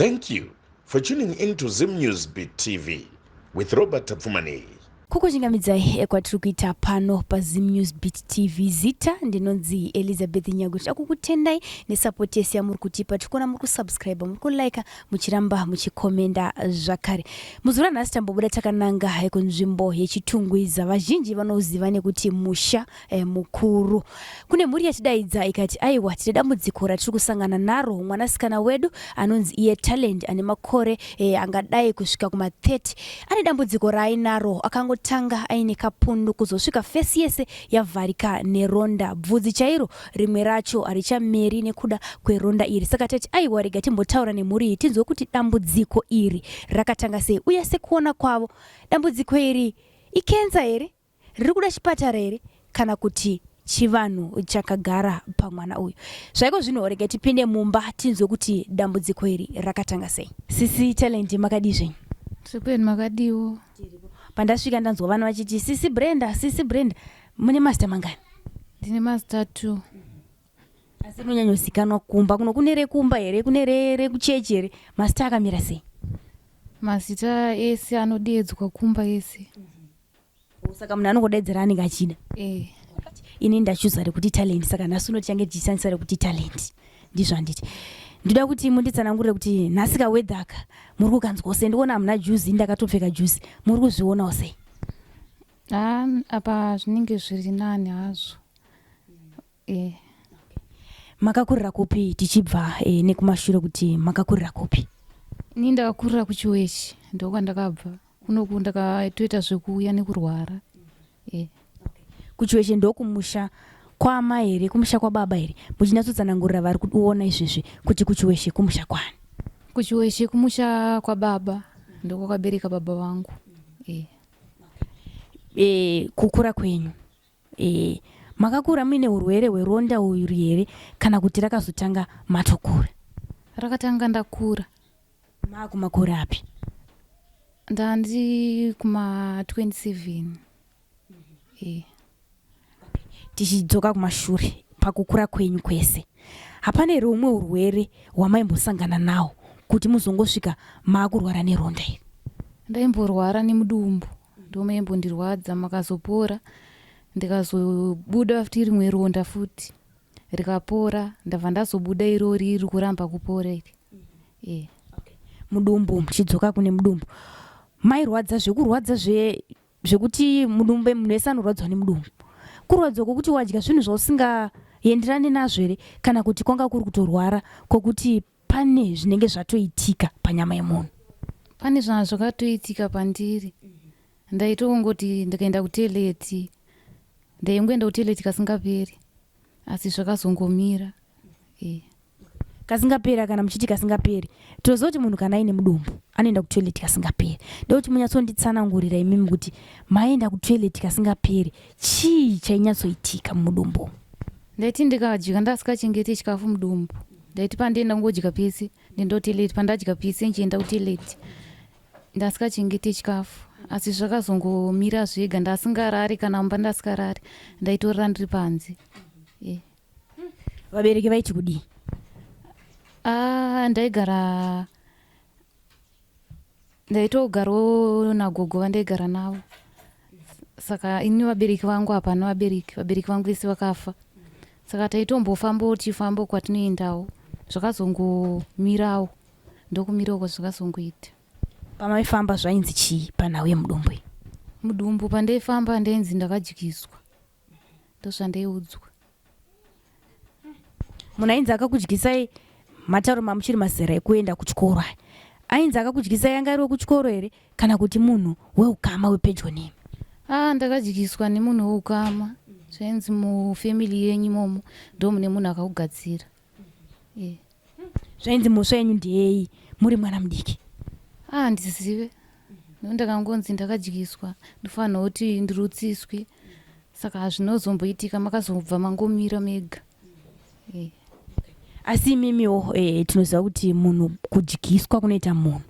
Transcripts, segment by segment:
Thank you for tuning in to Zim News Beat TV with Robert Tapfumaneyi. Kukuchingamidzai kwatiri kuita pano paZim News Beat TV. Zita ndinonzi Elizabeth Nyago. Tinoda kukutendai nesapoti yese yamuri kutipa. Tiri kuona muri kusubscribe, muri kulike, muchiramba muchikomenda zvakare. Muzuva ranhasi tambobuda takananga kunzvimbo yeChitungwiza. Vazhinji vanoziva nekuti musha eh, mukuru. Kune mhuri yatidaidza ikati aiwa tine dambudziko ratiri kusangana naro, mwanasikana wedu anonzi iye Talent ane makore eh, angadai kusvika kuma 30 ane dambudziko raainaro, akangotanga aine kapundu kuzosvika fesi yese yavharika neronda, bvudzi chairo rimwe racho harichameri nekuda kweronda iri. Saka tati aiwa rega timbotaura nemhuri iyi tinzwe kuti dambudziko iri rakatanga sei, uye sekuona kwavo dambudziko iri ikenza here Riri kuda chipatara here kana kuti chivanhu chakagara pamwana uyu? Zvaiko zvino rega tipinde mumba tinzwe kuti dambudziko iri rakatanga sei. Sisi Talent makadii zvenyu? Tiri makadiwo. Pandasvika ndanzwa vana vachiti sisi Brenda, sisi Brenda. Mune mazita mangani? Ndine mazita 2. Asi rinonyanyozikanwa kumba kuno kune rekumba here kune rekuchechi here mazita akamira sei? Mazita ese anodeedzwa kumba ese. Saka munhu anongodaidzira anenge achida. Eh. Ini ndachuza rekuti talent saka nhasi uno tichange tichishandisa rekuti talent. Ndizvo handiti. Ndoda kuti munditsanangurire kuti nhasi ka weather ka muri kukanzwawo sei ndikuona hamuna juzi ndakatopfeka juzi muri kuzvionawo sei? Ah, apa zvinenge zviri nani hazvo. Eh. Makakurira kupi tichibva eh, nekumashure kuti makakurira kupi? Ini ndakakurira kuChiwechi ndokwandakabva. Kunoku ndakatoita zvekuuya nekurwara. Eh. Kuchiweshe ndokumusha kwaamai here kumusha kwababa here muchinyatsotsanangurira vari kuona izvezvi kuti kuchiweshe kumusha kwani? Kuchiweshe kumusha kwababa ndokwakabereka baba vangu. Eh. Eh, kukura kwenyu Eh, makakura muine urwere hweronda urwu here kana kuti rakazotanga matokura? Rakatanga ndakura. Maakumakore api? Ndandi kuma 27. Eh. Tichidzoka kumashure pakukura kwenyu kwese, hapana here umwe urwere hwamaimbosangana nawo kuti muzongosvika maakurwara neronda iri? Ndaimborwara nemudumbu. Ndomaimbondirwadza makazopora ndikazobuda futi rimwe ronda futi rikapora ndabva ndazobuda irori riri kuramba kupora iri e. Mudumbu muchidzoka kune mudumbu mairwadza zvekurwadza zve zvekuti mudumbu munhu wese anorwadzwa nemudumbu kurwadzwa kwokuti wadya zvinhu zvausingaenderani nazvo here kana kuti kwanga kuri kutorwara kwokuti Pane zvinenge zvatoitika panyama yemunhu. Pane zvanga zvakatoitika pandiri. Ndaitongoti ndikaenda kutoilet ndaingoenda kutoilet kasingaperi asi zvakazongomira. Eh. Kasingaperi kana muchiti kasingaperi toziva kuti munhu kana aine mudumbu anoenda kutoilet kasingaperi. Ndokuti munyatsonditsanangurira imimi kuti maenda kutoilet kasingaperi chii chainyatsoitika mumudumbu? Ndaiti ndikadya ndasikachengete chikafu mudumbu. Ndaiti pandienda kungodya pese ndienda kutoilet pandadya pese ndichienda kutoilet ndasikachengete chikafu asi zvakazongomira zvega ndasingarari kana mumba ndasikarari ndaitorara ndiri panze. Yeah. Vabereki vaiti kudii? Ah, ndaigara Ndaitogarawo nagogo vandaigara navo saka ini vabereki vangu hapana vabereki vabereki vangu vese vakafa saka taitombofambawo tichifamba kwatinoendawo zvakazongomirawo ndokumirawo kwazvakazongoita Pamaifamba zvainzi chii panhau yemudumbu iyi? Mudumbu pandaifamba ndainzi ndakadyiswa ndozvandaiudzwa Munhu ainzi akakudyisai matauro mamuchiri mazera ekuenda kuchikoro aya ainzi akakudyisai anga ari wekuchikoro here kana kuti munhu weukama wepedyo nemi? Ah, ndakadyiswa nemunhu weukama zvainzi mufamily yenyu imomo ndomune munhu akakugadzira yeah. Zvainzi mhosva yenyu ndeyei muri mwana mudiki? Ah, handizive no ndakangonzi ndakadyiswa ndofanira kuti ndirutsiswe saka hazvinozomboitika makazobva mangomira mega eh. Asi imimiwo eh, tinoziva kuti munhu kudyiswa kunoita munhu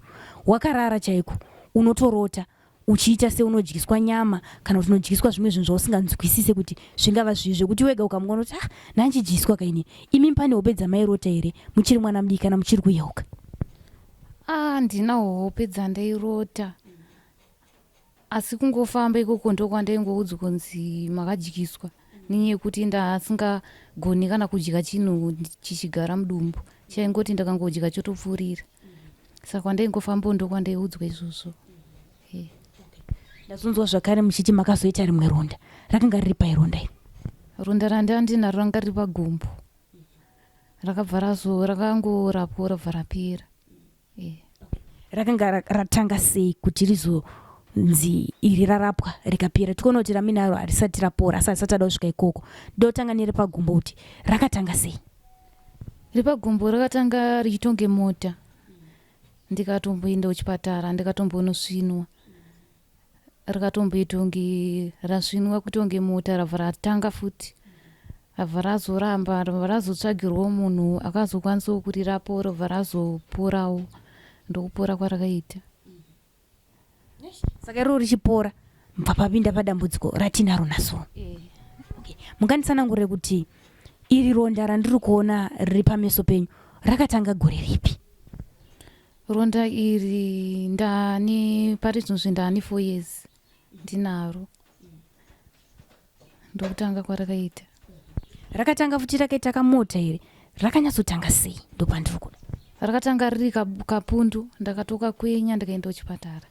wakarara chaiko unotorota uchiita seunodyiswa nyama kana kuti unodyiswa zvimwe zvinhu zvausinganzwisise kuti zvingava zvii zvekuti wega ukamuka unoti ah ndanchidyiswa kaini. Imi pane hope dzamairota here muchiri mwana mudiki kana muchiri kuyeuka? Handina hope dzandairota, asi kungofamba ikoko ndokwandaingoudzwa kunzi makadyiswa, nenyaya yekuti ndasingagoni kana kudya chinhu chichigara mudumbu, chaingoti ndakangodya chotopfuurira. Saka kwandaingofambawo ndokwandaiudzwa izvozvo. Ndazonzwa zvakare muchiti makazoita rimwe ronda. Rakanga riri pai ronda iri? Ronda randandinaro ranga riri pagumbo, rakabva razo rakangorapwa rabva rapera. Rakanga ratanga sei kuti rizonzi iri rarapwa rikapera? Tikuona kuti raminaro harisati rapora, asi harisati ada kusvika ikoko. Ndotanga nerepagumbo, kuti rakatanga sei? Repagumbo rakatanga richitonge mota, ndikatomboenda kuchipatara, ndikatombonosvinwa, rikatomboita kunge rasvinwa, kutonge mota, rabva ratanga futi, rabva razoramba, rabva razotsvagirwawo munhu akazokwanisawo kurirapo, rabva razoporawo, ndokupora kwarakaita. Saka iroro richipora, mubva papinda padambudziko ratinaro naso. Okay. Munganditsanangurire kuti iri ronda randiri kuona riri pameso penyu rakatanga gore ripi? Ronda iri ndani pari zvinozvi ndani 4 years ndinaro, ndokutanga kwarakaita. Rakatanga futi rakaita kamota here? Rakanyatsotanga sei? Ndopandiri kuda. Rakatanga riri kapundu, ndakatokakwenya, ndikaenda kuchipatara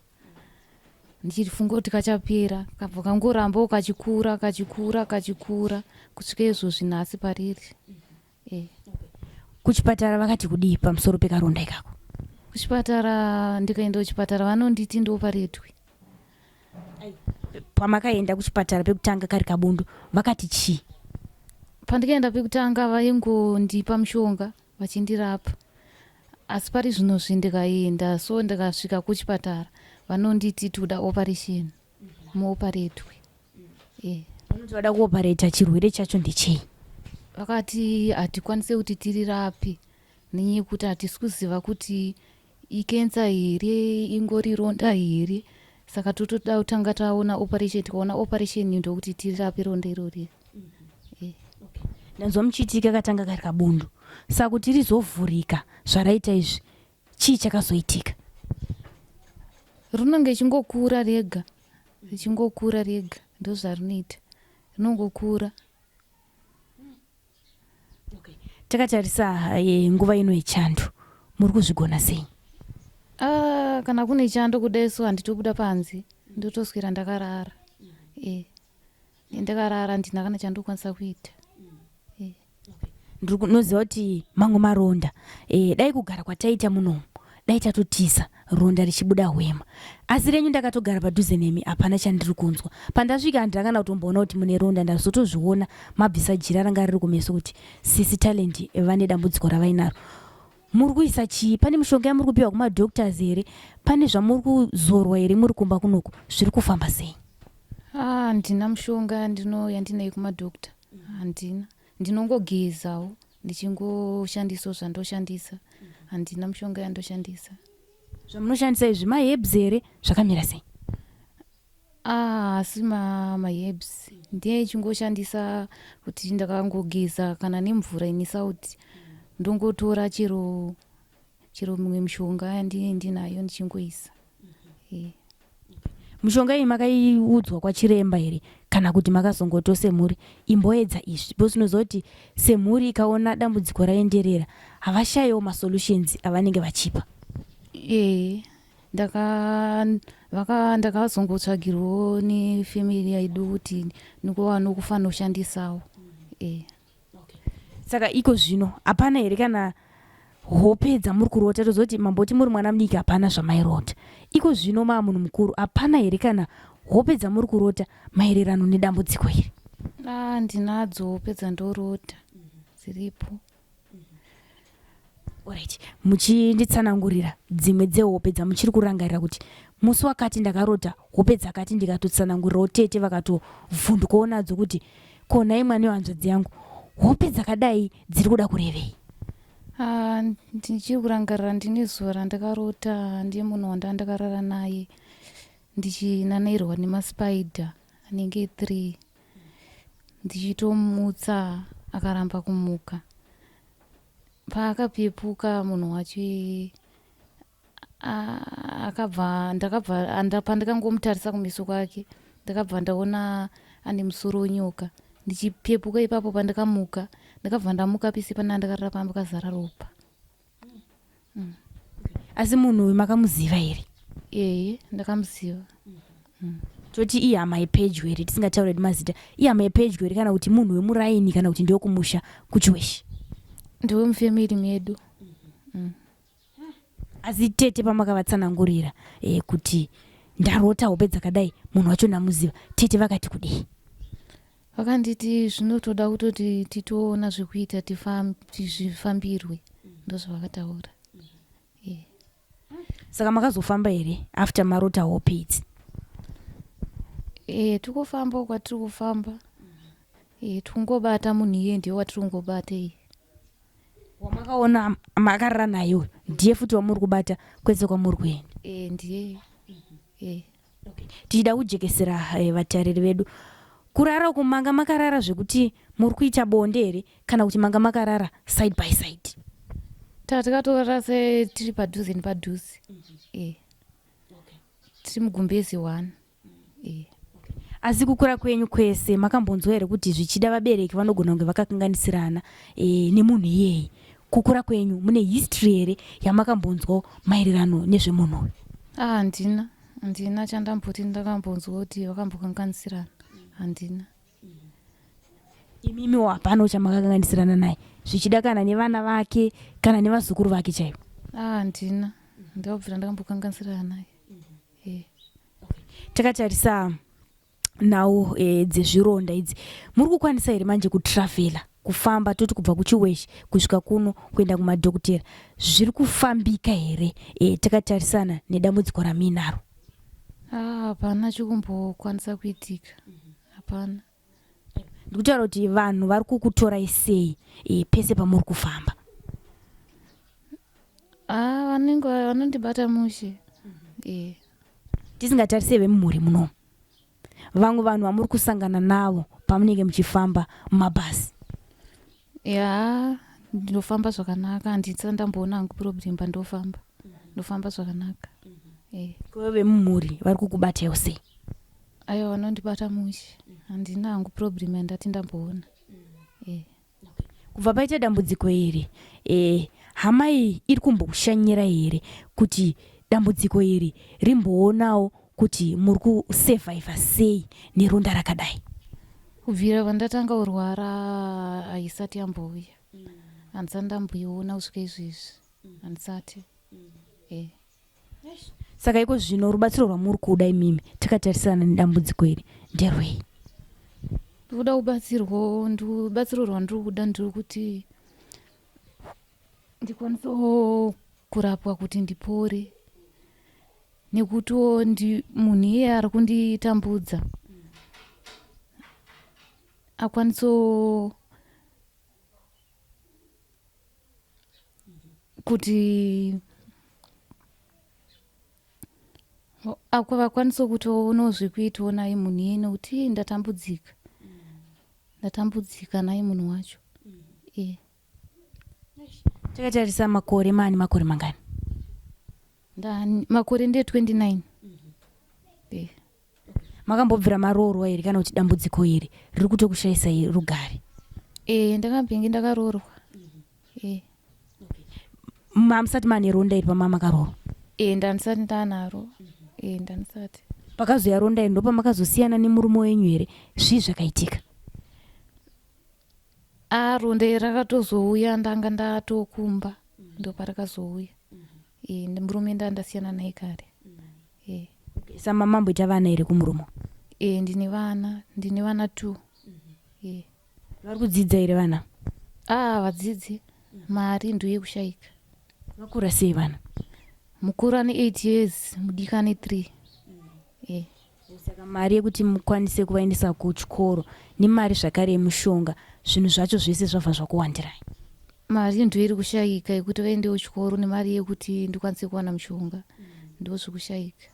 ndichifunga kuti kachapera, kabva kangorambawo kachikura, kachikura, kachikura kusvika izvozvi nhasi pariri. Kuchipatara vakati kudii pamusoro pekaronda ikako? Kuchipatara, ndikaenda kuchipatara vanonditi ndoparetwe. Pamakaenda kuchipatara pekutanga kari kabundu, vakati chii? Pandikaenda pekutanga vaingondipa mushonga vachindirapa, asi pari zvinozvi ndikaenda so, ndikasvika kuchipatara vanonditi toda operation, muoparetwe. Vanoti vada kuopareta, chirwere chacho ndechei? Vakati hatikwanise kuti tirirape nenyaya yekuti hatisi kuziva kuti ikensa here, ingori ronda here, saka totoda kutanga taona operation, tikaona operation ndokuti tirape ronda irori. Ndanzwa muchiti kakatanga kari kabundu, saka kuti rizovhurika zvaraita izvi, chii chakazoitika? Rinonge ichingokura rega, richingokura rega, ndozvarinoita, rinongokura. Takatarisa nguva ino yechando, muri kuzvigona sei? Ah, kana kune chando kudai so handitobuda panze, ndotoswera ndakarara. Ndakarara, handina kana chandokwanisa kuita. Ndinoziva kuti mamwe maronda, dai kugara kwataita munomu, dai tatotiza ronda richibuda hwema, asi renyu ndakatogara padhuze nemi, hapana chandiri kunzwa. Pandasvika handina kana kutomboona kuti mune ronda. Ndazotozviona mabvisa jira ranga riri kumeso kuti sisi Talent vane dambudziko ravainaro. Muri kuisa chii? Pane mishonga yamuri kupiwa kumadoctors here? Pane zvamuri kuzorwa here muri kumba kunoku? Zviri kufamba sei? Ah, handina mushonga yandinayo kumadoctor, handina. Ndinongogezawo ndichingoshandisawo zvandoshandisa, handina mushonga yandoshandisa. Zvamunoshandisa izvi maherbs here? Zvakamira sei? Ah, asi maherbs ndiye chingoshandisa kuti ndakangogeza kana nemvura ine sauti, ndongotora chero mimwe mishonga yandinenge ndinayo ndichingoisa. Mishonga iyi makaiudzwa kwachiremba here, kana kuti makazongoto semhuri imboedza izvi? Because unoziva kuti semhuri ikaona dambudziko raenderera, havashayiwo masolutions avanenge vachipa. Ee, ndakazongotsvagirwawo nefamily yedu kuti nikuwana kufanoshandisawo. Saka iko zvino hapana here kana hope dzamuri kurota? Tozoti mamboti muri mwana mudiki hapana zvamairota. Iko zvino maa munhu mukuru, hapana here kana hope dzamuri kurota maererano nedambudziko iri? Ah, ndinadzo hope dzandorota, dziripo. Alright, muchinditsanangurira dzimwe dzehope dzamuchiri kurangarira kuti musi wakati ndakarota hope dzakati, ndikatotsanangurirawo tete vakatovhundukawo nadzo kuti ko nhai mwana wehanzvadzi yangu, hope dzakadai dziri kuda kurevei? Ah, ndichiri kurangarira, ndine zuva randakarota ndiye munhu wanda ndakarara naye ndichinanairwa nemaspider anenge 3, ndichitomutsa akaramba kumuka. Paakapepuka munhu wacho iyeye Ah, akabva ndakabva anda- pandakangomutarisa kumeso kwake ndakabva ndaona ane musoro wenyoka ndichipepuka ipapo pandakamuka ndakabva ndamuka pese pana ndakarara pamba pakazara ropa. Asi munhu uyu makamuziva here? Eye, ndakamuziva. Toti ihama yepedyo here, tisingataure hedu mazita, ihama yepedyo here kana kuti munhu wemuraini kana kuti ndewekumusha kuchiweshe? Ndewemufemili medu. Asi tete pamakavatsanangurira kuti ndarota hope dzakadai, munhu wacho ndamuziva, tete vakati kudii? Vakanditi zvinotoda kutoti titoona zvekuita zvifambirwe, ndozvavakataura. Saka makazofamba here after marota hope idzi? Tikufamba kwatiri kufamba. Tikungobata munhu iye ndiye watiri kungobata iye. Wamakaona makarara naye uyu ndiye futi wamuri kubata kwese kwamuri kuenda? Ndiye. Tichida kujekesera vatariri vedu, kurara uku manga makarara zvekuti muri kuita bonde here kana kuti manga makarara side by side? Takatorara se tiri padhuze nepadhuze. Tiri mugumbezi 1. Asi kukura kwenyu kwese makambonzwa here kuti zvichida vabereki vanogona kunge vakakanganisirana nemunhu iyeye? Kukura kwenyu mune history here yamakambonzwawo maererano nezvemunhu uyu? Handina, handina chandamboti ndakambonzwa kuti vakambokanganisirana, handina. Imimiwo hapana chamakakanganisirana naye, zvichida kana nevana vake kana nevazukuru vake chaivo? Handina, ndakabvira ndakambokanganisirana naye. Takatarisa nhau dzezvironda idzi, muri kukwanisa here manje kutravhela, kufamba, toti kubva kuChiweshe kusvika kuno kuenda kumadhokotera, zviri kufambika here takatarisana nedambudziko ramuinaro? Hapana chikumbokwanisa kuitika, hapana. Ndikutaura kuti vanhu vari kukutorai sei pese pamuri kufamba? Vanenge vanondibata mushe. Tisingatarise vemumhuri munomu, vamwe vanhu vamuri kusangana navo pamunenge muchifamba mumabhazi? Ya, ndinofamba zvakanaka, handisati ndamboona hangu problem pandofamba, ndofamba zvakanaka. Kuve vemumhuri vari kukubatawo sei? Aiwa, vanondibata mushe, handina hangu problem yandati ndamboona. Kubva paita dambudziko iri, hama iyi iri kumbokushanyira here kuti dambudziko iri rimboonawo kuti muri kusurvivha sei neronda rakadai? Kubvira pandatanga kurwara haisati yambouya, handisati ndamboiona kusvika izvezvi, handisati. Saka iko zvino rubatsiro rwamuri kuda imimi takatarisana nedambudziko iri nderwei? Ndikuda kubatsirwa, rubatsiro rwandiri kuda ndiri kuti ndikwanisewo kurapwa kuti ndipore, nekutiwo munhu iye ari kunditambudza akwanisewo kuti vakwanise kutoonawo zvekuitawo naye munhu iye, nekuti ndatambudzika, ndatambudzika naye munhu wacho. Takatarisa makore mani, makore mangani? Makore ndee 29. Makambobvira maroorwa here kana kuti dambudziko iri riri kutokushayisai rugare? Ndakambenge ndakaroorwa. Mamusati mane ronda iri pamamakaroorwa? Ndandisati ndanaro. Ndandisati. Pakazoya ronda iri ndopamakazosiyana nemurume wenyu here? Zvii zvakaitika? Ronda iri rakatozouya ndanga ndatokumba, ndoparakazouya. Murume ndandasiyana naye kare. Sama mamboita vana here kumurume? Ndine vana, ndine vana 2. Vari kudzidza here vana? Vadzidzi, mari ndiyo yekushayika. Vakura sei vana? Mukuru ane 8 years, mudiki ane 3. Saka mari yekuti mukwanise kuvaendesa kuchikoro nemari zvakare yemushonga, zvinhu zvacho zvese zvabva zvakuwandirai? Mari ndiyo iri kushayika yekuti vaendewo chikoro nemari yekuti ndikwanise kuwana mushonga, ndo zvikushayika.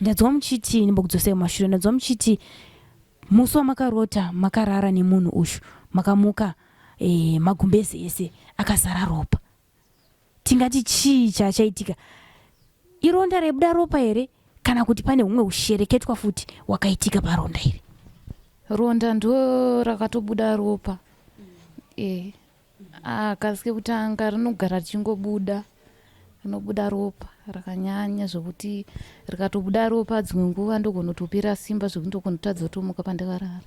Ndadzwa muchiti, ndimbokudzosai kumashure, ndadzwa muchiti musi wamakarota makarara nemunhu uyu makamuka magumbezi ese akazara ropa. Tingati chii chachaitika? Ironda rebuda ropa here kana kuti pane humwe hushereketwa futi hwakaitika paronda iri? Ronda ndo rakatobuda ropa. E ah, kasi kekutanga rinogara richingobuda, rinobuda ropa rakanyanya zvekuti rikatobuda ropa dzimwe nguva ndogonotopera simba zvekuti ndogonotadza kutomuka pandakarara.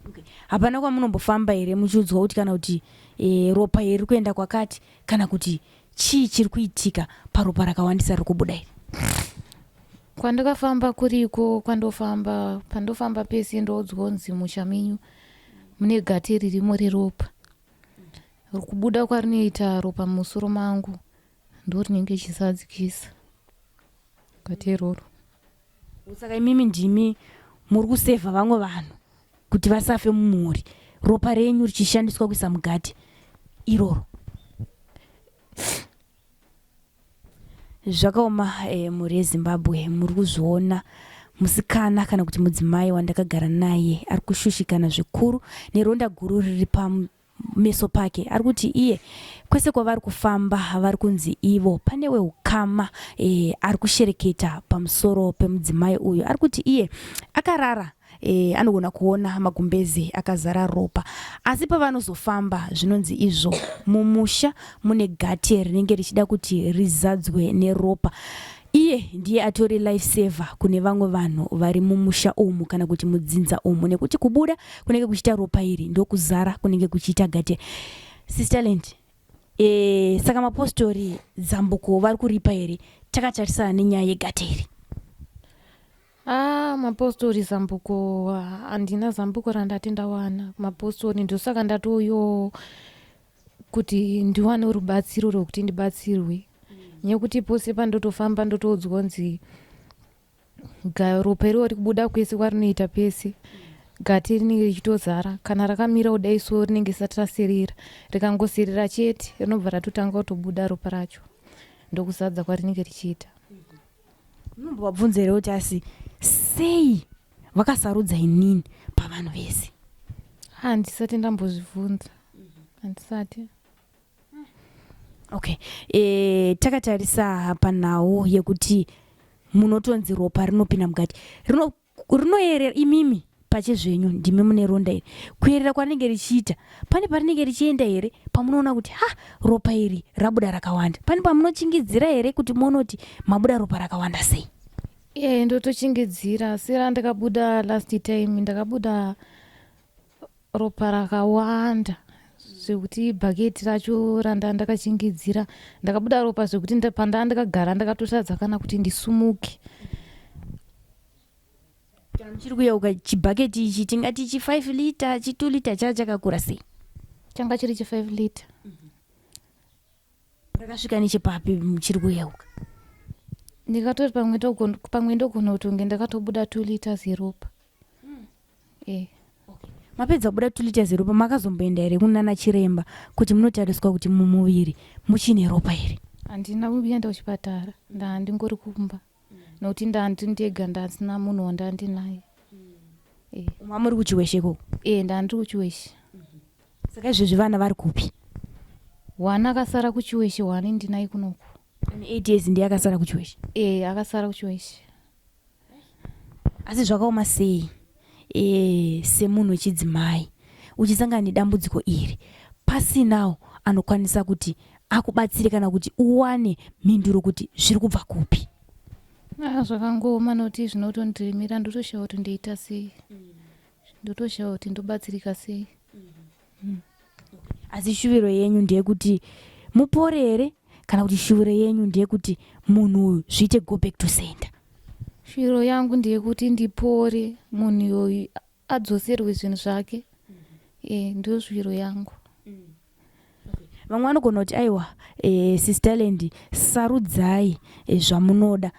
Okay. Hapana kwamunombofamba here muchiudzwa kuti kana kuti e, ropa iri riri kuenda kwakati kana kuti chii chiri kuitika paropa rakawandisa riri kubuda iri? Kwandakafamba kuriko kwandofamba, pandofamba pese ndoudzwa kunzi musha menyu mune gate ririmo reropa. Kubuda kwarinoita ropa mumusoro mangu ndorinenge richizadzikisa gate iroro. Saka imimi ndimi muri kusevha vamwe vanhu kuti vasafe mumhuri, ropa renyu richishandiswa kuisa mugate iroro. Zvakaoma eh, mhuri yeZimbabwe muri kuzviona musikana kana kuti mudzimai wandakagara naye ari kushushikana zvikuru neronda guru riri pameso pake. Ari kuti iye kwese kwavari kufamba vari kunzi ivo pane weukama eh, ari kushereketa pamusoro pemudzimai uyu. Ari kuti iye akarara e, anogona kuona magumbeze akazara ropa asi pavanozofamba zvinonzi izvo mumusha mune gate rinenge richida kuti rizadzwe neropa iye ndiye atori life saver kune vamwe vanhu vari mumusha umu kana kuti mudzinza umu nekuti kubuda kunenge kuchiita ropa iri ndokuzara kunenge kuchiita gate. Sister Land, e, saka mapostori zambuko vari kuripa here takatarisana nenyaya yegate iri? Ah, mapostori zambuko handina zambuko randati ndawana mapostori, ndosaka ndatoyo kuti ndiwane rubatsiro rwekuti ndibatsirwe nekuti pose pandotofamba ndotoudzwa kunzi ropa iro rikubuda kwese kwarinoita pese gate rinenge richitozara kana rakamira kudai so rinenge risati raserera rikangoserera chete rinobva ratotanga kutobuda ropa racho ndokuzadza kwarinenge richiita. Munombovabvunza here kuti asi sei vakasarudza inini pavanhu vese? Handisati ndambozvibvunza, handisati. Okay, e, takatarisa panhau yekuti munotonzi ropa rinopinda mukati rino Rinoyerera imimi pachezvenyu ndimi mune ronda iri. Kuyerera kwarinenge richiita pane parinenge richienda here pamunoona kuti ha ropa iri rabuda rakawanda? Pane pamunochingidzira here kuti muone kuti mabuda ropa rakawanda sei? Ee ndotochingidzira serandakabuda last time ndakabuda ropa rakawanda zvekuti bhaketi racho randa ndakachingidzira ndakabuda ropa zvekuti pandaa ndakagara ndakatotadza kana kuti ndisumuke. Kana muchiri kuyeuka chibhaketi ichi tingati chi 5 liter chi 2 liter chaa chakakura sei? Changa chiri chi 5 liter. Rakasvika nechepapi muchiri kuyeuka? Ndingatoti pamwe ndogona kutonge ndakatobuda 2 liters yeropa. Eh. Okay. Mapedza kubuda 2 liters yeropa makazomboenda here kunana chiremba kuti munotariswa kuti mumuviri muchine ropa here? Handina kuenda kuchipatara, ndandingori kumba. Nokuti ndandiri ndega ndasina munhu wandandinaye. Eh. Mamuri kuchiweshe ikoko? Eh, ndandiri kuchiweshe. Saka izvezvi vana vari kupi? One akasara kuchiweshe, one ndinaye kunoku. Ane 8 years ndiye akasara kuchiweshe? Eh, akasara kuchiweshe. Asi zvakaoma sei e, semunhu wechidzimai uchisangana nedambudziko iri pasinawo anokwanisa kuti akubatsire kana kuti uwane mhinduro kuti zviri kubva kupi? Ah, zvakangooma nokuti zvinotondiremera ndotoshaya kuti ndoita sei, ndotoshaya kuti ndobatsirika sei. Asi shuviro yenyu ndeyekuti mupore here kana kuti shuviro yenyu ndeyekuti munhu uyu zviite go back to center? Shuviro yangu ndeyekuti ndipore, munhu iyoyu adzoserwe zvinhu zvake. E, ndiyo shuviro yangu. Vamwe vanogona kuti aiwa, e, Sister Land, sarudzai e, zvamunoda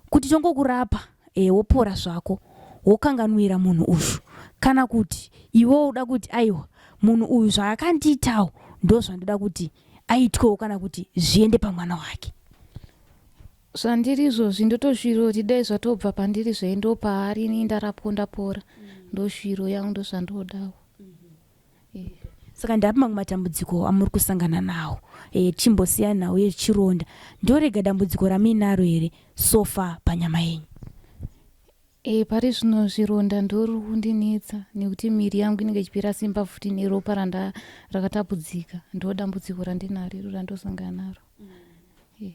kuti tongokurapa e, wopora zvako wokanganwira munhu uyu, kana kuti iwe uda kuti aiwa munhu uyu zvaakandiitawo ndozvandoda kuti aitwewo kana kuti zviende pamwana wake. Zvandiri izvozvi ndotosviro kuti dai zvatobva pandiri zvaendawo paari, ini ndarapwa ndapora, ndosviro yangu ndozvandodawo. Saka ndapi mamwe matambudziko amuri kusangana nawo? E, tichimbosiya nhau yechironda, ndorega dambudziko ramuinaro here so far panyama yenyu? E, pari zvino zvironda ndoriri kundinetsa nekuti miri yangu inenge ichipera simba futi neropa randa rakatapudzika. Ndo dambudziko randinaro iro randosangana naro. E.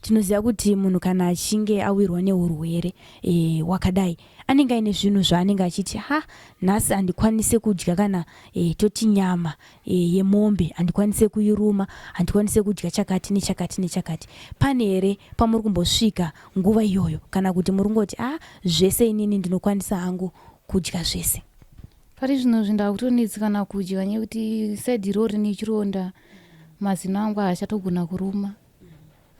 Tinoziva kuti munhu kana achinge awirwa neurwere e, wakadai anenge aine zvinhu zvaanenge achiti ha, nhasi handikwanise kudya kana e, toti nyama e, yemombe handikwanise kuiruma, handikwanise kudya chakati nechakati nechakati. Pane here pamuri kumbosvika nguva iyoyo, kana kuti muri kungoti a, zvese inini ndinokwanisa hangu kudya zvese? Pari zvino zvindakutonetsekana kudya nekuti saidi iroro rine chironda, mazino angu haachatogona kuruma.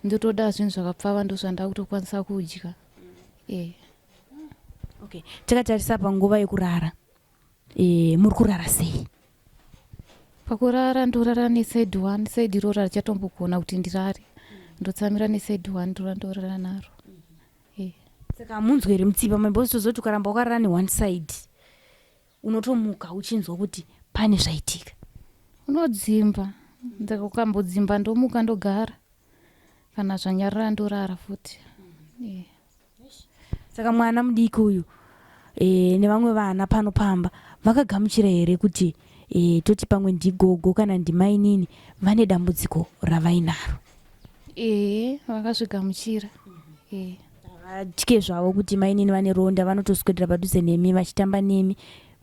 Ndotoda zvinhu zvakapfava, ndozvandakutokwanisa kudya. E. Okay, takatarisa panguva yekurara, e, muri kurara sei? Pakurara ndorara neside one, side iroro harichatombogona kuti ndirare. Ndotsamira neside one, ndora ndorara naro. E. Saka hamunzwi here mutsipa because tozoti ukaramba wakarara neone side unotomuka uchinzwa kuti pane zvaitika? Unodzimba, ukambodzimba ndomuka ndogara, kana zvanyarara ndorara futi. E. Saka mwana mudiki uyu e, nevamwe vana pano pamba vakagamuchira here kuti e, toti pamwe ndigogo kana ndimainini vane dambudziko ravainaro? Ee, vakazvigamuchira. E. Havatye zvavo kuti mainini vane ronda, vanotoswedera padhuze nemi vachitamba nemi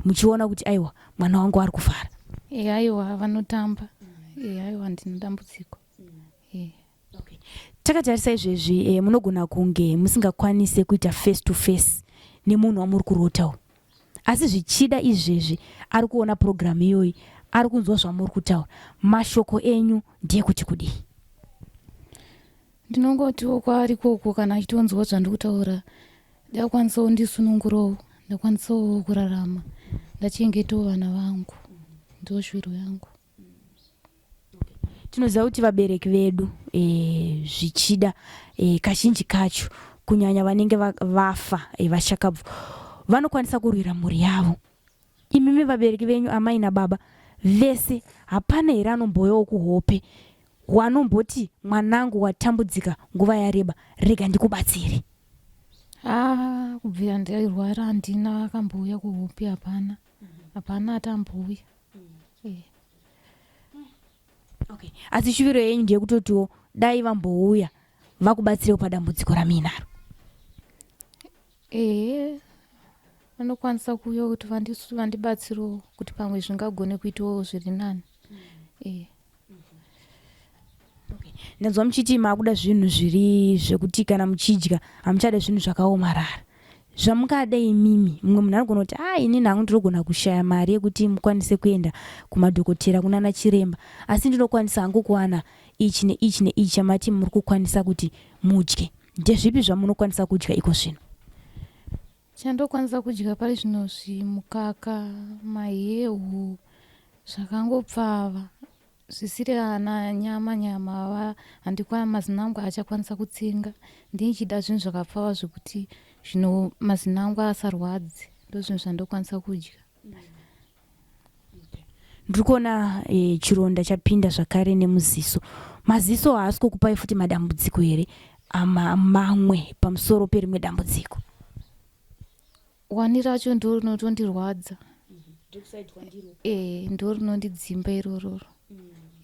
muchiona kuti aiwa, mwana wangu ari kufara? E, aiwa, vanotamba. E, aiwa, handina dambudziko. E. Okay. Takatarisa izvezvi, e, munogona kunge musingakwanise kuita face to face nemunhu wamuri kurota uyu, asi zvichida izvezvi ari kuona purogiramu iyoyi, ari kunzwa zvamuri kutaura. Mashoko enyu ndeyekuti kudii? Ndinongotiwo kwaari koko, kana achitonzwa zvandikutaura, ndakwanisawo ndisunungurowo, ndakwanisawo kurarama, ndachengetawo vana vangu. Ndo shuviro yangu. Tinoziva kuti vabereki vedu e, zvichida e, kazhinji kacho kunyanya vanenge vafa e, vashakabvu vanokwanisa kurwira mhuri yavo. Imimi vabereki venyu amai nababa vese, hapana here anomboyawo kuhope wanomboti mwanangu watambudzika nguva yareba, rega ndikubatsire? Ah, kubvira ndairwara handina akambouya kuhope, hapana, hapana atambouya. E. Okay. Asi shuviro yenyu ndeyekutotiwo dai vambouya vakubatsirewo padambudziko ramuinaro? Ehe, vanokwanisa kuuya kuti vandibatsirewo kuti pamwe zvingagone kuitawo zviri nani. E. Okay. Ndanzwa muchiti maakuda zvinhu zviri zvekuti kana muchidya hamuchada zvinhu zvakaomarara. Zvamungada imimi, mumwe munhu anogona kuti a, inini hangu ndinogona kushaya mari yekuti mukwanise kuenda kumadhokotera kunana chiremba, asi ndinokwanisa hangu kuwana ichi neichi neichi chamati muri kukwanisa kuti mudye. Ndezvipi zvamunokwanisa kudya iko zvino? Chandokwanisa kudya pari zvino zvimukaka, mahewu, zvakangopfava zvisiri ana nyama nyama. Handikwa mazino angu haachakwanisa kutsenga, ndinchida zvinhu zvakapfava zvekuti zvino mazino angu asarwadzi. Ndo zvinhu zvandokwanisa kudya. Ndiri kuona e, chironda chapinda zvakare nemuziso. Maziso haasi kukupai futi madambudziko here ama mamwe pamusoro perimwe dambudziko? Wani racho ndo rinotondirwadza. E, ndo rinondidzimba irororo.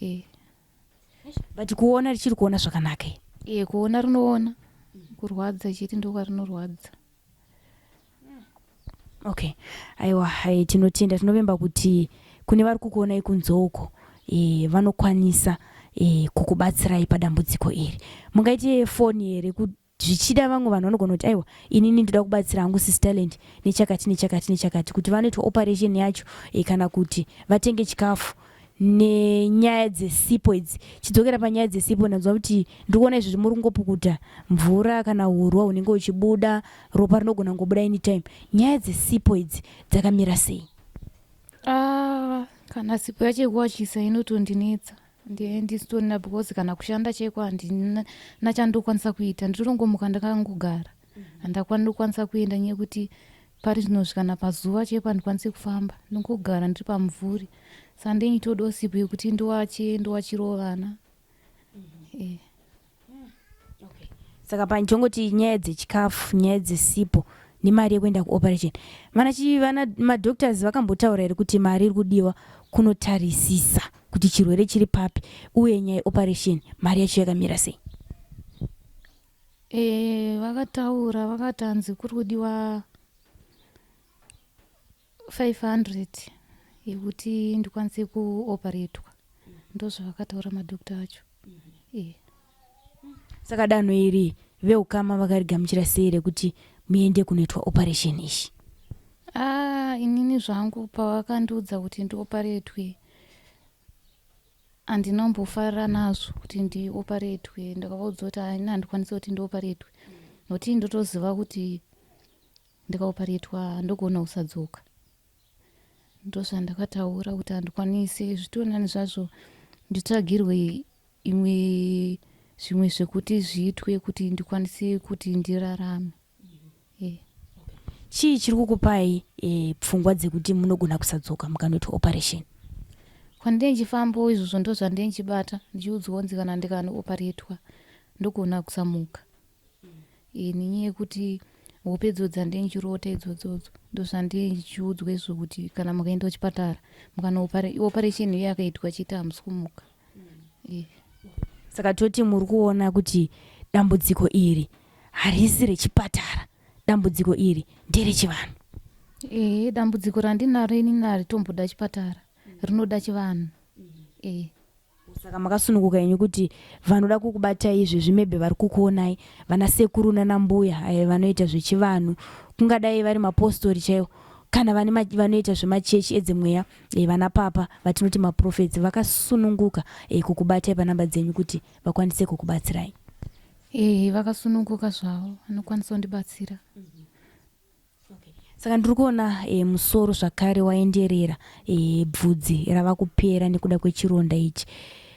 E. But kuona richiri kuona zvakanaka? E, kuona rinoona, kurwadza chete ndokwarinorwadza. Okay, aiwa, e, tinotenda. Tinovimba kuti kune vari kukuonai kunze uko e, vanokwanisa e, kukubatsirai padambudziko iri. Mungaite foni here? Zvichida vamwe vanhu vanogona kuti aiwa, inini ndoda kubatsira hangu Sis Talent nechakati nechakati nechakati, kuti vanoitwa operation yacho e, kana kuti vatenge chikafu nenyaya dzesipo idzi. Chidzokera panyaya dzesipo, ndanzwa kuti ndiri kuona izvozvi muri kungopukuta mvura kana urwa hunenge huchibuda, ropa rinogona kungobuda anytime. Nyaya dzesipo idzi dzakamira sei? Ah, kana sipo yacho yekuwachisa inotondinetsa, ndisitorina because kana kushanda chaiko handina chandokwanisa kuita. Ndinotongomuka ndakangogara, handakwanisa kuenda nyaya yekuti Pari zvino kana pazuva chaipo handikwanisi kufamba, ndongogara ndiri pamumvuri. Saka ndenge sipo yekuti ndiwache, ndiwachirawo vana. Eh. Saka panchongoti nyaya dzechikafu, nyaya dzesipo nemari yekuenda kuoperation, vana chi vana madoctors vakambotaura here kuti mari iri kudiwa kunotarisisa kuti chirwere chiri papi, uye nyaya yeoperation mari yacho yakamira sei? Vakataura, vakati hanzi kuri kudiwa 500 yekuti ndikwanise kuoperatwa. Ndozvavakataura madhokta acho. Saka danho iri veukama vakarigamuchira sei rekuti muende kunoitwa operation ishi? Ah, inini zvangu pavakandiudza kuti ndioperatwe, handinombofarira nazvo kuti ndioperatwe. Ndakavaudza kuti ini handikwanisi kuti ndioperatwe, nokuti ndotoziva kuti ndikaoperatwa ndogona kusadzoka. Ndozvandakataura kuti handikwanisi. Zvitori nani zvazvo nditsvagirwe imwe zvimwe zvekuti zviitwe kuti ndikwanise kuti ndirarame. Chii chiri kukupai pfungwa dzekuti munogona kusadzoka mukanoitwa operation? Kwandinenge ndichifambawo izvozvo ndo zvandinenge ndichibata, ndichiudzwa kunzi kana ndikanooperatwa ndogona kusamuka. Nenyaya yekuti hope idzodzo dzandinenge ndichirota idzodzodzo, ndo zvandinenge ndichiudzwa izvo kuti kana mukaenda kuchipatara operation iyo yakaitwa chete hamusi kumuka. Saka toti muri kuona kuti dambudziko iri harisi rechipatara, dambudziko iri nderechivanhu? Ehe, dambudziko randinaro inini haritomboda chipatara, rinoda chivanhu. Saka makasununguka henyu kuti vanoda kukubatai izvezvi, maybe vari kukuonai, vana sekuru nanambuya vanoita zvechivanhu, kungadai vari mapostori chaiwo, kana vane vanoita zvemachechi edzemweya, vana papa vatinoti maprophets, vakasununguka kukubatai panhamba dzenyu kuti vakwanise kukubatsirai? Ehe, vakasununguka zvavo, vanokwanisa kundibatsira. Saka ndiri kuona musoro zvakare waenderera, bvudzi rava kupera nekuda kwechironda ichi.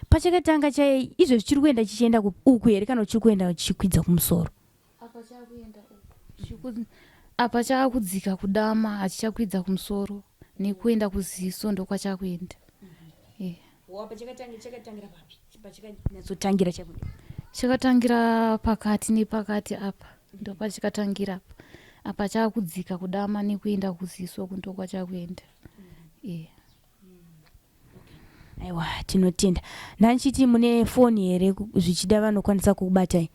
Pachakatanga chai, izvezvi chiri kuenda chichienda uku here, kana chiri kuenda chichikwidza kumusoro? Apa chakuenda uku, apa chaakudzika kudama, hachichakwidza kumusoro nekuenda kuziso, ndokwachakuenda. Apa chakatangira papi, pachakanyatsotangira chakuda? Chakatangira pakati nepakati apa, ndopachikatangira apa. Apa chaakudzika kudama nekuenda kuziso, ndokwachakuenda. Aiwa, tinotenda. Ndanchiti mune foni here, zvichida vanokwanisa kukubatai?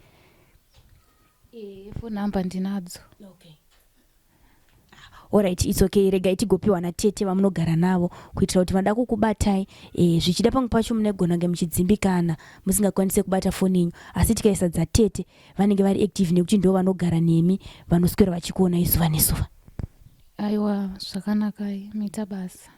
Phone number ndinadzo. Okay. Alright, it's okay. Regai tigopiwa natete vamunogara navo kuitira kuti vanoda kukubatai, zvichida pamwe pacho munegona kunge muchidzimbikana musingakwanisi kubata foni yenyu, asi tikaisa dzatete vanenge vari active nekuti ndo vanogara nemi, vanoswera vachikuonai zuva nezuva. Aiwa, zvakanakai, maita basa.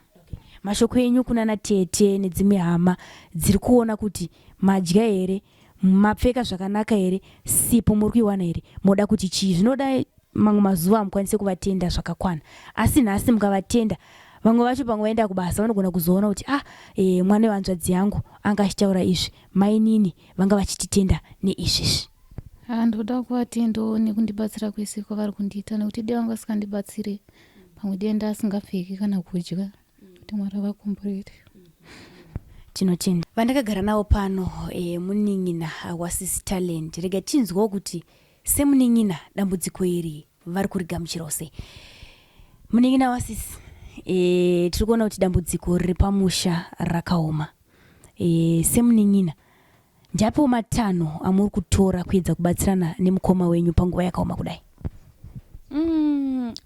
Mashoko enyu kuna natete nedzimwe hama dziri kuona kuti madya here, mapfeka zvakanaka here, sipo muri kuiwana here, moda kuti chii? Zvinoda mamwe mazuva hamukwanisi kuvatenda zvakakwana, asi nhasi mukavatenda, vamwe vacho pamwe vaenda kubasa vanogona kuzoona kuti ah, mwana wehanzvadzi yangu anga achitaura izvi, mainini vanga vachititenda neizvizvi. Ha, ndoda kuvatendawo nekundibatsira kwese kwavari kundiita, nekuti dai vanga vasingandibatsire pamwe dai ndasingapfeki kana kudya. Kuti Mwari avakomborere. Tinotenda. Vandakagara navo pano munin'ina waSisi Talent. Rega tinzwawo kuti semunin'ina dambudziko iri vari kurigamuchirawo sei. Munin'ina wasisi, tiri kuona kuti dambudziko riri pamusha rakaoma. Semunin'ina, ndiapiwo matanho amuri kutora kuedza kubatsirana nemukoma wenyu panguva yakaoma kudai?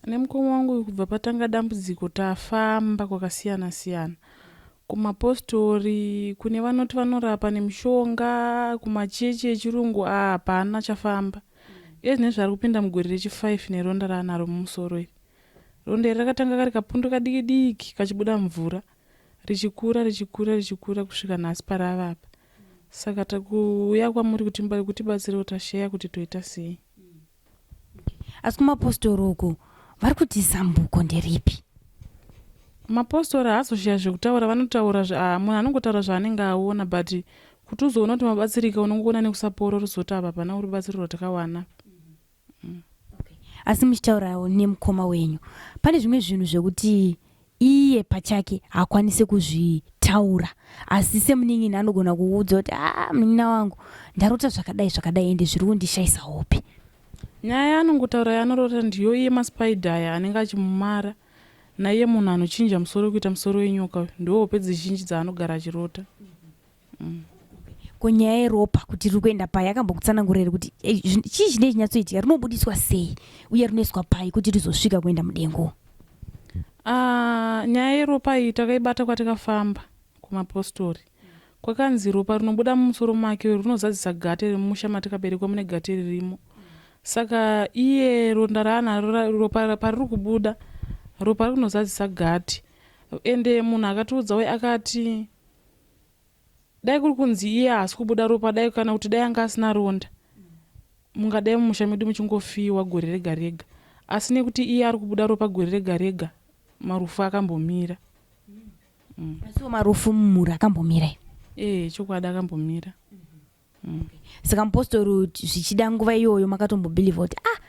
Nemukoma wangu kubva patanga dambudziko tafamba kwakasiyana siyana, kumapostori, kune vanoti vanorapa nemishonga, kumachechi echirungu, hapana chafamba. Iye zvinezvi ari kupinda mugore rechi5 neronda raanaro mumusoro iri. Ronda iri rakatanga kari kapundu kadiki diki kachibuda mvura, richikura, richikura, richikura kusvika nhasi parava apa. Saka takuuya kwamuri kuti kutibatsirawo, tasheya kuti toita sei. Asi kumapostori uku vari kuti zambuko nderipi? Mapostori haazoshiya zvekutaura, vanotaura munhu anongotaura zvaanenge aona, but kuti uzoona kuti mabatsirika unongoona nekusapora, uruzoti apa hapana rubatsiro rwatakawana. Asi muchitaurawo nemukoma wenyu, pane zvimwe zvinhu zvekuti iye pachake haakwanise kuzvitaura, asi semunin'ina anogona kuudza kuti aa ah, munin'ina wangu ndarota zvakadai zvakadai ende zviri kundishaisa hope. Nyaya yaanongotaura yaanorota ndiyo iye maspaida aya anenge achimumara naiye munhu anochinja musoro kuita musoro wenyoka uyu ndiwo hope dzizhinji dzaanogara achirota. Ko nyaya yeropa kuti riri kuenda pai akambokutsanangura here kuti eh, chii chinenge chinyatsoitika rinobudiswa sei uye rinoiswa pai kuti rizosvika kuenda mudengo? Ah, nyaya yeropa iyi takaibata kwatikafamba kumapostori kwakanzi ropa rinobuda mumusoro make rinozadzisa gate remusha matikaberekwa mune gate ririmo saka iye ronda raanaro ropa pariri kubuda ropa rinozadzisa gate ende munhu akatiudza uye akati Dai kuri kunzi iye haasi kubuda ropa dai kana kuti dai anga asina ronda mungadai mumusha medu muchingofiwa gore rega rega asi nekuti iye ari kubuda ropa gore rega rega marufu akambomira. Asiwo marufu mumhuri akambomira Ee chokwadi akambomira. Saka mupostori zvichida nguva iyoyo makatombobhilivha kuti ah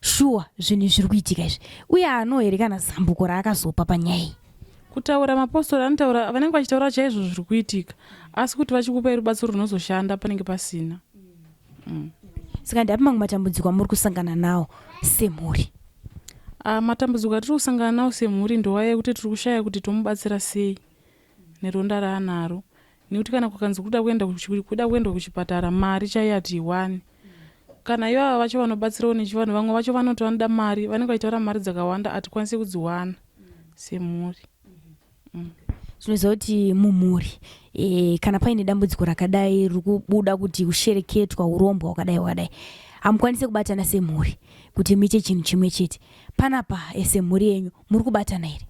shuwa zvinhu zviri kuitika izvi uye ano here kana zambuko raakazopa panyaya iyi? Kutaura mapostori anotaura vanenge vachitaura chaizvo zviri kuitika asi kuti vachikupai rubatsiro runozoshanda panenge pasina. Saka ndapi mamwe matambudziko amuri kusangana nawo semhuri? Ah, matambudziko atiri kusangana nawo semhuri ndowaya ekuti tiri kushaya kuti tomubatsira sei neronda raanaro nekuti kana kukanzi kuda kuenda kuda kuendwa kuchipatara mari chaiyo hatiiwani kana ivava vacho vanobatsirawo nechivanhu vamwe vacho vanoti vanoda mari vanenge vachitaura mari dzakawanda hatikwanisi kudziwana semhuri. Tinoziva kuti mumhuri e, kana paine dambudziko rakadai riri kubuda kuti kushereketwa urombwa hwakadai hwakadai hamukwanisi kubatana semhuri kuti muite chinhu chimwe chete panapa e, semhuri yenyu muri kubatana here?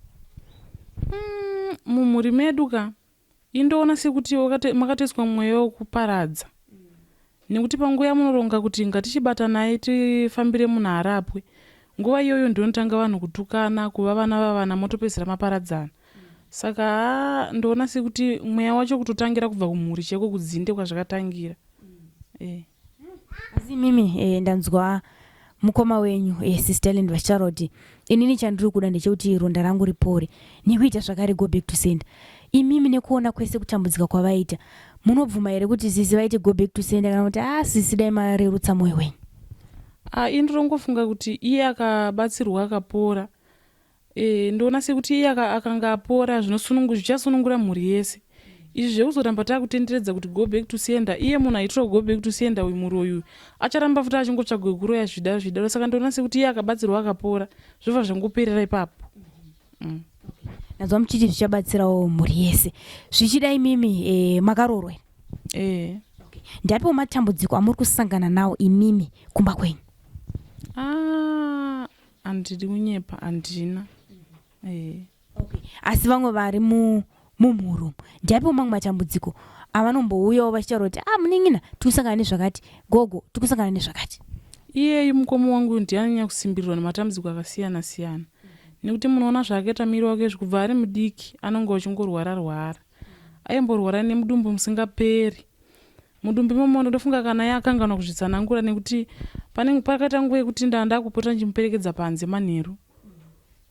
Mumhuri medu ka indoona sekuti makatoiswa mweya wekuparadza nekuti panguva yamunoronga kuti ngatichibatanai tifambire munhu arapwe nguva iyoyo ndinotanga vanhu kutukana kuva vana vavana motopedzisira maparadzana saka haa ndoona sekuti mweya wacho kutotangira kubva kumhuri chaiko kudzinde kwazvakatangira eh. Asi imimi eh, ndanzwa mukoma wenyu eh, Sister Ellen vachitaura kuti inini chandiri kuda ndechekuti ronda rangu ripore nekuita zvakare go back to sender. Imimi nekuona kwese kutambudzika kwavaita munobvuma here kuti sisi vaite go back to sender kana kuti ah sisi dai marerutsa mwoyo wenyu? Ah, ini ndinongofunga kuti iye akabatsirwa akapora E, ndoona sekuti iye akanga apora zvichasunungura mhuri yese. Izvi zvekuzoramba takutenderedza kuti go back to sender, iye munhu aitirwa go back to sender uyu muroyi uyu acharamba futi achingotsvaga wekuroya zvidaro zvidaro. Saka ndoona sekuti iye akabatsirwa akapora zvobva zvangoperera ipapo. Ndanzwa muchiti zvichabatsirawo mhuri yese. Zvichida imimi e, makaroorwa here? E. Okay. Ndiapiwo matambudziko amuri kusangana nawo imimi kumba kwenyu? Ah, handidi kunyepa handina. Eh. Okay. Asi vamwe vari mumhuri umu ndiapiwo mamwe matambudziko avanombouyawo vachitaura kuti ah munin'ina tikusangana nezvakati, gogo tikusangana nezvakati? Iyeyu mukoma wangu ndiye anonyanya kusimbirirwa nematambudziko akasiyana siyana nekuti munoona zvaakaita miri wake izvi kubva ari mudiki anonge achingorwara rwara aimborwara nemudumbu musingaperi Mudumbu imomo ndofunga kana iye akanganwa kuzvitsanangura nekuti pane pakaita nguva yekuti ndaa ndakupota ndichimuperekedza panze manheru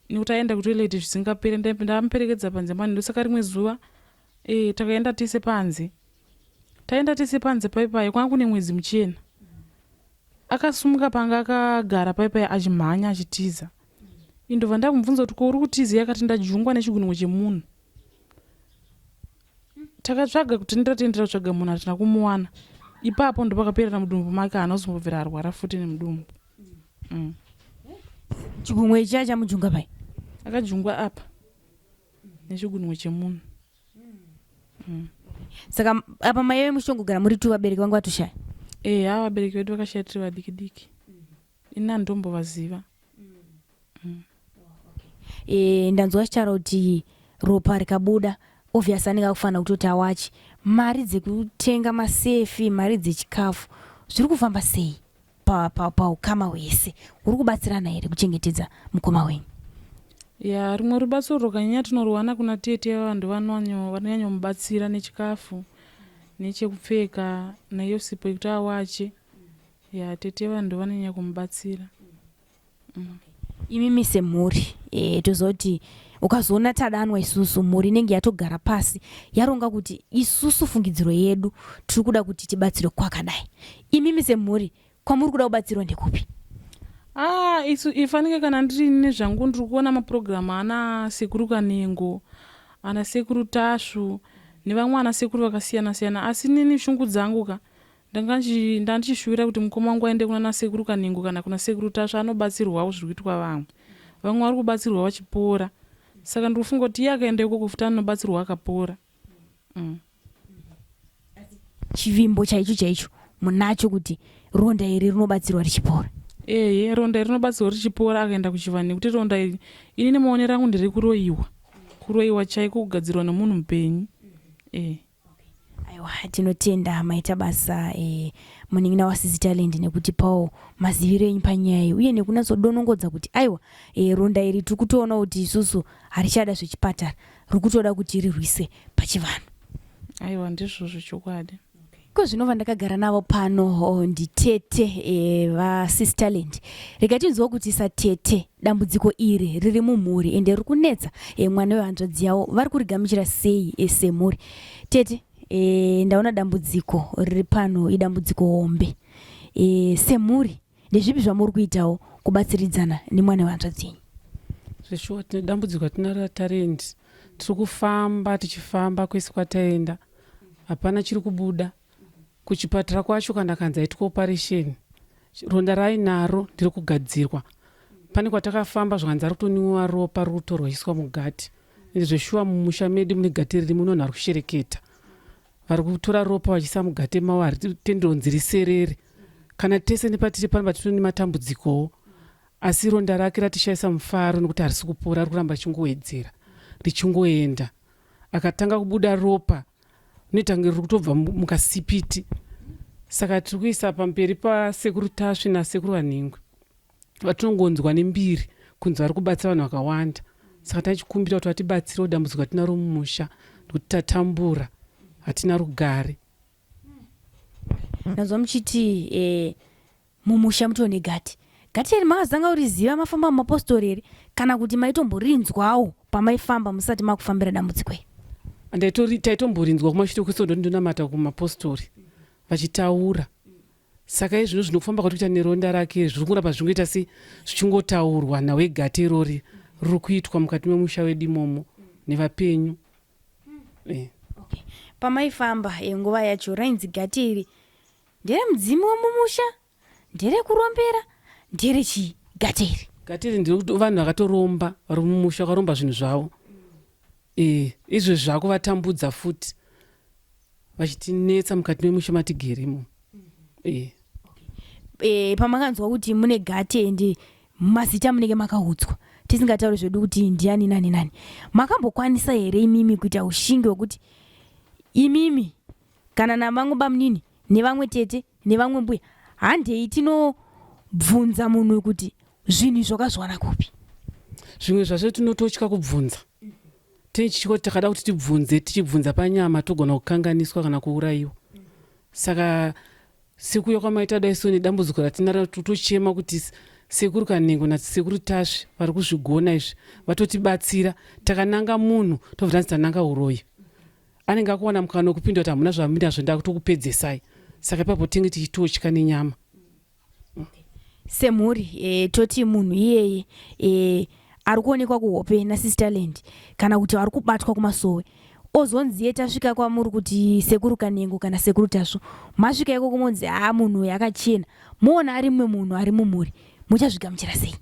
nekuti aienda kutoilet zvisingapere ndamuperekedza panze manheru saka rimwe zuva e, takaenda tese panze taenda tese panze paipai kwanga kune mwedzi muchena akasumuka panga akagara paipai achimhanya achitiza indobva ndakumubvunza kuti ko uri kutizei akati ndajungwa nechigunwe chemunhu Takatsvaga kutendera tendera kutsvaga munhu hatina kumuwana. Ipapo ndopakaperera mudumbu make haana kuzombobvira arwara futi nemudumbu. Chigunwe ichi achamujunga pai? Akajungwa apa nechigunwe chemunhu. Saka apa mai ve muchitongogara muri tu vabereki vangu vatoshaya? Eya vabereki vedu vakashaya tiri vadiki diki. Ini handombovaziva. E, ndanzwa achitaura kuti ropa rikabuda obvious anenge akufanira kutoti awachi mari dzekutenga masefi mari dzechikafu zviri kufamba sei paukama pa, pa hwese huri kubatsirana here kuchengetedza mukoma wenyu? Ya rimwe rubatsiro rwakanyanya tinoruwana kuna tete vanhu vanonyanyomubatsira nechikafu nechekupfeka naiyo sipo yekuti awache ya tete vanhu vanonyanya kumubatsira. mm. Imimi semhuri e, tozoti ukazoona tadanwa isusu mhuri inenge yatogara pasi yaronga kuti isusu fungidziro yedu tiri kuda kuti tibatsirwe kwakadai. Imimi semhuri kwamuri kuda kubatsirwa ndekupi? Ah, isu ifanike kana ndiri nezvangu ndiri kuona mapurogiramu ana sekuru Kanengo, ana sekuru Tasvu nevamwe ana sekuru vakasiyana siyana asi nini shungu dzangu ka Ndanga ndandichishuwira kuti mukoma wangu aende kunana sekuru Kanengo kana kuna sekuru Tasva anobatsirwawo zviri kuitwa vamwe. Vamwe vari kubatsirwa vachipora. Saka ndiri kufunga kuti iye akaenda ikoko futi anobatsirwa akapora. Mm. Chivimbo chaicho chaicho munacho kuti ronda iri rinobatsirwa richipora? Ehe, ronda iri rinobatsirwa richipora akaenda kuchivanhu nekuti ronda iri ini nemaonero angu nderekuroyiwa. Kuroyiwa chaiko kugadzirwa nemunhu mupenyu. Eh. Aiwa, tinotenda maita basa e, munin'ina waSisi Talent nekutipawo maziviro enyu panyaya iyi uye nekunatsodonongodza kuti aiwa e, ronda iri tiri kutoona kuti isusu harichada zvechipatara riri kutoda kuti rirwise pachivanhu. Aiwa, ndizvozvo chokwadi. Ko zvino vandakagara navo pano oh, nditete e, vaSis Talent. Rega tinzwa kuti satete dambudziko iri riri mumhuri ende riri kunetsa e, mwana wehanzvadzi yavo vari kurigamuchira sei e, semhuri. Tete e, ndaona dambudziko riri pano idambudziko hombe e, semhuri ndezvipi zvamuri kuitawo kubatsiridzana nemwana wehanzvadzi yenyu? Zveshuwa tine dambudziko ratinaro raTalent. Tiri kufamba tichifamba kwese kwataenda hapana chiri kubuda. Kuchipatara kwacho kana kanzi aitwa operation ronda raainaro ndiri kugadzirwa. Pane kwatakafamba zvakanzi ari kutoniwa ropa riri kutorwa richiiswa mugati. Ende zveshuwa mumusha medu mune gati ririmo munhu ari kushereketa. Vari kutora ropa vachiisa mugate mavo haritendonzi riserere. Kana tese nepatiri pano patiri nematambudzikowo asi ronda rake ratishaisa mufaro nekuti harisi kupora riri kuramba richingowedzera richingoenda. Akatanga kubuda ropa rinoita kunge riri kutobva mukasipiti. Saka tiri kuisa pamberi pasekuru Tasvi nasekuru Vanhingwi vatinongonzwa nembiri kunzi vari kubatsira vanhu vakawanda. Saka tachikumbira kuti vatibatsirewo dambudziko ratinaro mumusha nekuti tatambura hatina rugare. Ndanzwa muchiti eh, mumusha mutori negati. Gati iri makazotanga kuriziva mafamba mumapostori here kana kuti maitomborinzwawo pamaifamba musati makufambira dambudziko iri? Ndaitori taitomborinzwa kumashure kwesvondo ndonamata kumapostori vachitaura. Saka izvino zvinofamba kwatikuita neronda rake zviri kungoramba zvichingoita se zvichingotaurwa nhau yegate irori riri kuitwa mukati memusha wedu imomo nevapenyu. Eh. Okay. Pamaifamba eh, nguva yacho rainzi gate iri nderemudzimu wemumusha nderekurombera nderechii gate iri? Gate iri ndiri vanhu vakatoromba vari mumusha vakaromba zvinhu zvavo. Eh, izvezvi zvakuvatambudza futi vachitinetsa mukati memusha matigere imomo. Eh. E, pamakanzwa kuti mune gate ende mazita munenge makaudzwa tisingatauri zvedu kuti ndiani nani nani makambokwanisa here imimi kuita ushingi hwekuti imimi kana navamwe bamunini nevamwe tete nevamwe mbuya handei tinobvunza munhu kuti zvinhu izvi wakazviwana kupi zvimwe zvacho tinototya kubvunza tichitya kuti takada kuti tibvunze tichibvunza panyama togona kukanganiswa kana kuurayiwa saka sekuuya kwamaita dai so nedambudziko ratinaro totochema kuti sekuru kanengo nasekuru tasvi vari kuzvigona izvi vatotibatsira takananga munhu tobva tanzi tananga uroyi anenge akuwana mukana wekupinda kuti hamuna zvamunazvo ndakutokupedzesai saka ipapo tinge tichitotya nenyama semhuri e, toti munhu iyeye e, ari kuonekwa kuhope nasister land kana kuti ari kubatwa kumasowe ozonzi ye tasvika kwamuri kuti sekuru kanengo kana sekuru tasvu masvika ikoko monzi haa munhu uyu akachena moona ari mumwe munhu ari mumhuri muchazvigamuchira sei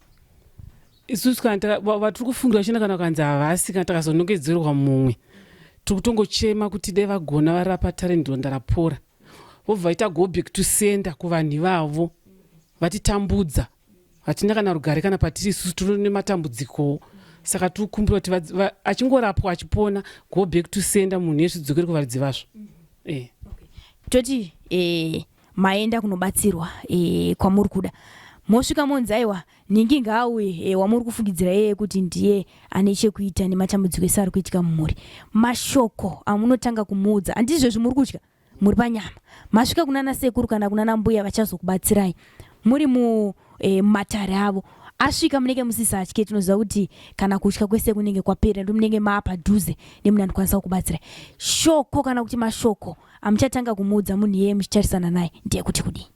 isusu kana vatiri kufungira vachina kana vakanzi havasi kana takazonongedzerwa mumwe tiri kutongochema kuti dai vagona varapa talent ronda rapora vobva vaita go back to sender kuvanhu ivavo vatitambudza hatina kana rugare kana patiri isusu tiri nematambudzikowo saka tiri kukumbira kuti achingorapwa achipona go back to sender munhu yezvidzokere kuvaridzi vazvo eh. Toti eh, maenda kunobatsirwa eh, kwamuri kuda mosvika monzi aiwa nhingi ngaauye eh, wamuri kufungidzira iyeye kuti ndiye ane chekuita nematambudziko ese ari kuitika mumhuri mashoko amunotanga kumuudza handizvezvi muri kutya muri panyama masvika kunana sekuru kana kunana mbuya vachazokubatsirai muri mumatare eh, avo Asvika munenge musisatye, tinoziva kuti kana kutya kwese kunenge kwapera, nekuti munenge maapadhuze nemunhu anokwanisa kukubatsirai. Shoko kana kuti mashoko amuchatanga kumuudza munhu iyeye muchitarisana naye ndeyekuti kudii?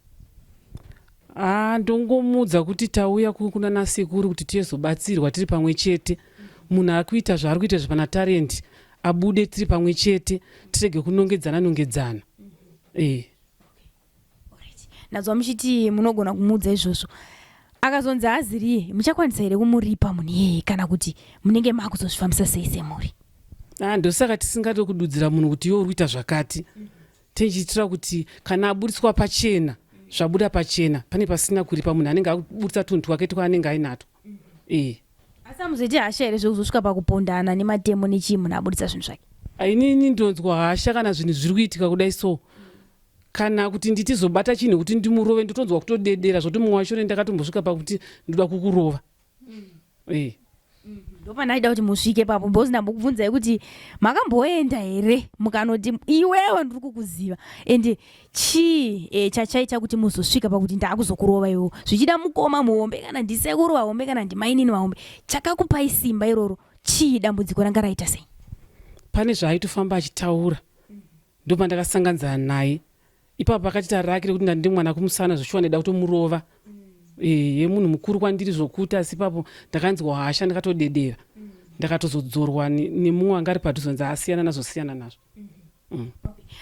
Haa ndongomuudza kuti tauya kuna nasekuru kuti tizobatsirwa tiri pamwe chete. Munhu ari kuita zvaari kuita izvi pana Talent abude tiri pamwe chete tirege kunongedzana nongedzana. Eh. Ndanzwa muchiti munogona kumuudza izvozvo. Akazonzi haaziriye, muchakwanisa here kumuripa munhu iyeye kana kuti munenge makuzozvifambisa sei semhuri? Ah, ndosaka tisingade kududzira munhu kuti iwe uri kuita zvakati. Tichiitira kuti kana aburitswa pachena, zvabuda pachena, pane pasina kuripa munhu anenge aburitsa tunhu twake twaanenge ainatwo. Eh. Asi hamuzoiti hasha here zvekuzosvika pakupondana nematemo nechii munhu aburitsa zvinhu zvake? Inini ndonzwa hasha kana zvinhu zviri kuitika kudai so. Kana kuti nditizobata chinhu kuti ndimurove ndotonzwa kutodedera zvoti mumwe wacho ndakatombosvika pakuti ndoda kukurova. Eh. Ndopandaida kuti musvike papo because ndambokubvunzai kuti makamboenda here mukanoti iwewe ndiri kukuziva ende chii e, chachaita kuti muzosvika pakuti ndakuzokurova iwewo zvichida mukoma muhombe kana ndisekuru vahombe kana ndimainini vahombe chakakupai simba iroro chii dambudziko ranga raita sei? Pane zvaaitofamba achitaura ndopandakasanganidzana naye ipapo akatita raki rekuti ndandi mwana kumusana zveshuwa ndaida kutomurova mm. e, yemunhu mukuru kwandiri zvokuti asi ipapo ndakanzwa hasha ndakatodedera mm. ndakatozodzorwa nemumwe anga ari padhuze nzi asiyana nazvo siyana nazvo mm. mm.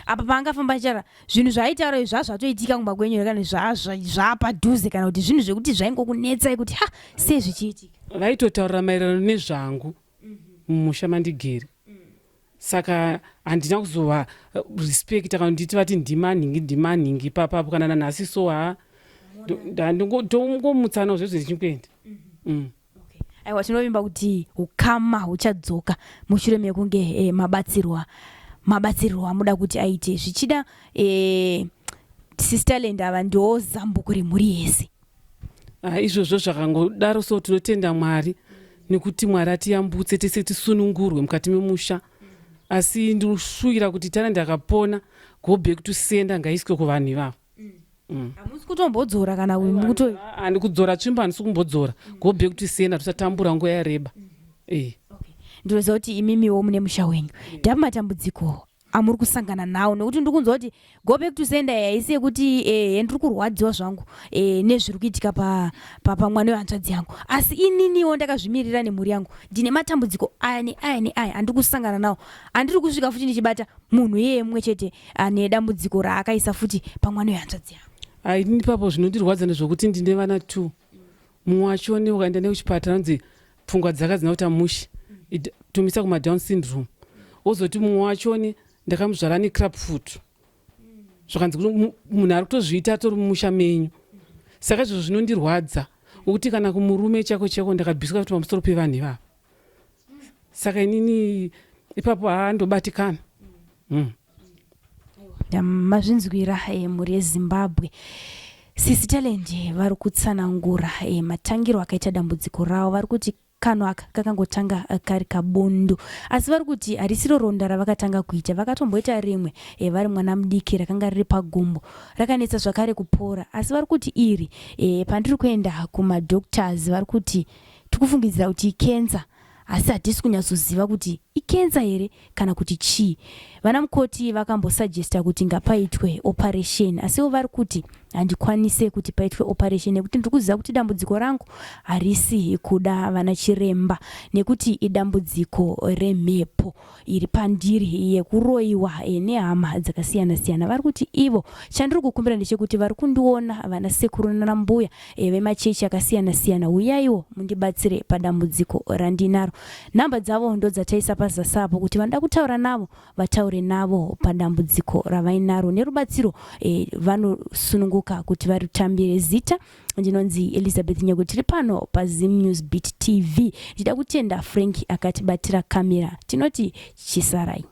apa paangafamba achitaura zvinhu zvaaitaura izvi zvazvatoitika kumba kwenyu here kana zvapadhuze kana kuti zvinhu zvekuti zvaingokunetsai kuti ha sei zvichiitika vaitotaurira maererano nezvangu mumusha mandigere Saka handina kuzova respecta kana nditi vati ndimanhingi ndimanhingi ipapapo kana nanhasi so haa tongomutsana zvezvo ndichikuenda. Mm. Aiwa tinovimba kuti ukama huchadzoka mushure mekunge eh, mabatsirwa mabatsirirwo amuda kuti aite zvichida eh, Sister Land ava ndiwo zambuko remhuri yese. Ah, izvozvo zvakangodaro so tinotenda Mwari nekuti Mwari atiyambutse tese tisunungurwe mukati memusha asi ndinoshuvira kuti Talent akapona go back to sender ngaiswe kuvanhu ivavo. Mm. Hamusi kutombodzora kana mukuto handi kudzora tsvimbo handisi kumbodzora go back to sender tisatambura nguva yareba. Eh. Okay. Ndinoziva kuti imimiwo mune musha wenyu. Ndapi matambudziko amuri kusangana nawo nekuti ndiri kunzwa kuti go back to sender haisi yekuti eh, ndiri kurwadziwa zvangu eh, nezviri kuitika pamwana wehanzvadzi yangu asi ininiwo ndakazvimirira nemhuri yangu ndine matambudziko aya neaya neaya andiri kusangana nawo andiri kusvika futi ndichibata munhu iyeye mumwe chete ane dambudziko raakaisa futi pamwana wehanzvadzi yangu. Ini ipapo zvinondirwadza ndezvokuti ndine vana two mumwe wacho ne ukaenda nekuchipatara anonzi pfungwa dzake hadzina kuita mushe tomisa kumadown syndrome wozoti mumwe wachoni ndakamuzvara necrap foot zvakanzi munhu ari kutozviita atori mumusha menyu saka izvozvo zvinondirwadza wekuti kana kumurume chako chako ndakabviswa kuti pamusoro pevanhu ivava saka inini ipapo haa ndobatikana mm. Mazvinzwira eh, mhuri yeZimbabwe. Sisi Talent vari kutsanangura eh, matangiro akaita dambudziko ravo. Vari kuti kano aka kakangotanga eh, kari kabundu, asi vari kuti harisiro ronda ravakatanga kuita. Vakatomboita rimwe eh, vari mwana mudiki rakanga riri pagumbo rakanetsa zvakare kupora, asi vari kuti iri eh, pandiri kuenda kumadoctors vari kuti tikufungidzira kuti ikensa asi hatisi kunyatsoziva kuti ikensa here kana kuti chii. Vana mukoti vakambosuggesta kuti ngapaitwe operation asiwo vari kuti handikwanise kuti paitwe operation nekuti ndiri kuziva kuti dambudziko rangu harisi kuda vana chiremba nekuti idambudziko remhepo iri pandiri yekuroiwa eh, nehama dzakasiyana siyana. Vari kuti ivo chandiri kukumbira ndechekuti vari kundiona vana sekuru nana mbuya eh, vemachechi akasiyana siyana huyaiwo mundibatsire padambudziko randinaro. Nhamba dzavo ndodzataisa pazasi apo kuti vanoda kutaura navo vataure navo padambudziko ravainaro nerubatsiro eh, vanosununguka kuti varutambire. Zita ndinonzi Elizabeth Nyego, tiri pano paZim News Beat TV. Ndida kutenda Frank akatibatira kamera. Tinoti chisarai.